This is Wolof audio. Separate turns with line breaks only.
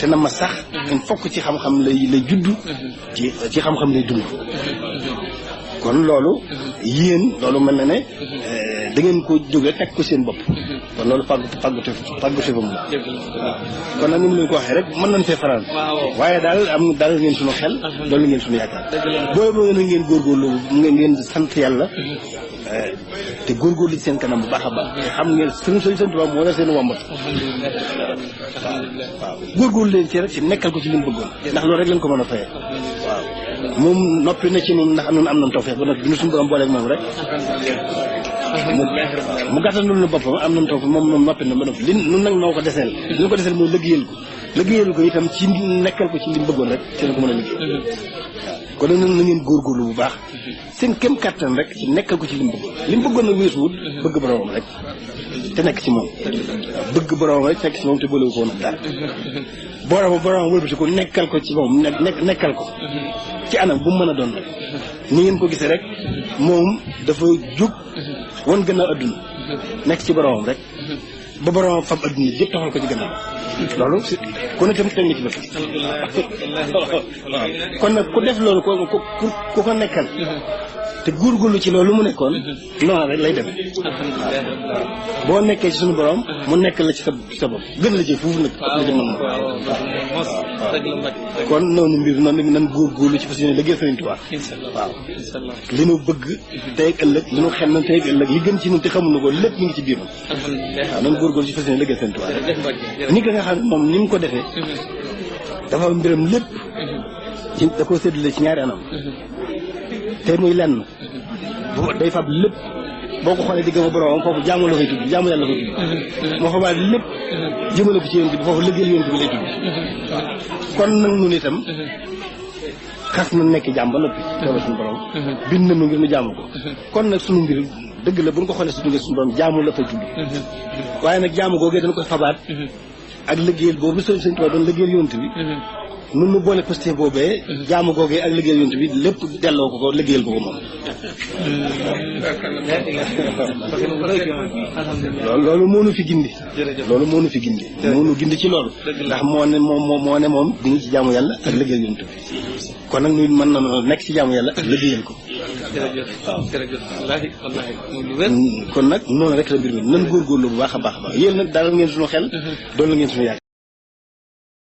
te na ma sax il faut que ci xam-xam lay juddu ci xam-xam lay dund kon loolu yéen loolu mel na ne da ngeen ko jóge teg ko seen bopp kon loolu fàggute fa mu la kon nag ni mu leen ko waxee rek mën nañ fee faral waaye daal ngeen suñu xel loolu ngeen suñu yaakaar boobu na ngeen góorgóorlu ngeen sant yàlla te góorgóorlu ci seen kanam bu baax a baax te xam ngeen suñu sant Tuubaa moo la seen wàmbat waaw góorgóorlu leen ci rek ci nekkal ko ci li mu bëggoon ndax loolu rek lañ ko mën a fayee waaw moom noppi na ci noonu ndax am nañ tawfeex ba noppi bi ñu suñu borom booleeg moom rek mu gàttal loolu boppam am nañ tawfeex moom noppi na ba noppi li nun nag noo ko deseel li ñu ko deseel mooy liggéeyal ko itam ci nekkal ko ci li mu bëggoon rek ci la ko mën a liggéey kon nag na ngeen góorgóorlu bu baax seen kem kàttan rek ci nekkal ko ci li mu bëggoon nag weesuwut bëgg boromam rek te nekk ci moom bëgg boromam rek nekk ci moom te boolewu ko woon ak dara boromam wëlbati ko nekkal ko ci moom nekkal ko ci anam bu mu mën a doon rek ni ngeen ko gisee rek moom dafa jóg wan gannaaw adduna nekk ci boromam rek ba boromam fab adduna yëpp taxal ko ci gannaaw loolu ku ne tam teg nga ci bët waaw kon nag ku def loolu ku ko nekkal te góorgóorlu ci loolu mu nekkoon noonu rek lay demee boo nekkee ci suñu borom mu nekk la ci sa bopp gën la ci fuuf nag la ci mën kon noonu mbir noonu nan góorgóorlu ci fas yéene liggéey Sëriñ Tuubaa waaw li nu bëgg tey ak ëllëg li nu xem na tey ak ëllëg li gën ci ñun te xamuñu ko lépp mi ngi ci biir waaw nan góorgóorlu ci fas yéene liggéey Sëriñ Tuubaa ni nga xam ne moom ni mu ko defee dafa mbiram lépp ci da koo séddale ci ñaari anam te muy lenn bu day fab lépp boo ko xoolee digg ma boromam foofu jaamu la koy tudd jaamu yàlla la koy tudd moo fabaat lépp jëmale ko ci yonent bi foofu liggéeyal yonent bi lay tudd kon nag ñun itam xas na nekk jaam ba noppi loolu suñu borom bind na nu ngir nu jaamu ko kon nag suñu mbir dëgg la bu ñu ko xoolee suñu ngir suñu borom jaamu la koy tudd waaye nag jaamu googee dañ koy fabaat ak liggéeyal boobu Sëriñ Tuubaa doon liggéeyal yonent bi nun nu boole posté boobee jaamu googee ak liggéeyal yonent bi lépp delloo ko liggéeyal ko moom loolu moo nu fi gindi moo nu gindi ci loolu ndax moo ne moom di ngi ci jaamu yàlla ak liggéeyal yonent bi kon nag ñun mën na nekk ci jaamu yàlla ak liggéeyal ko waaw kon nag noonu rek la mbir mi nan góorgóorlu bu baax a baax yéen nag dalal ngeen suñu xel doon la ngeen suñu yaakaar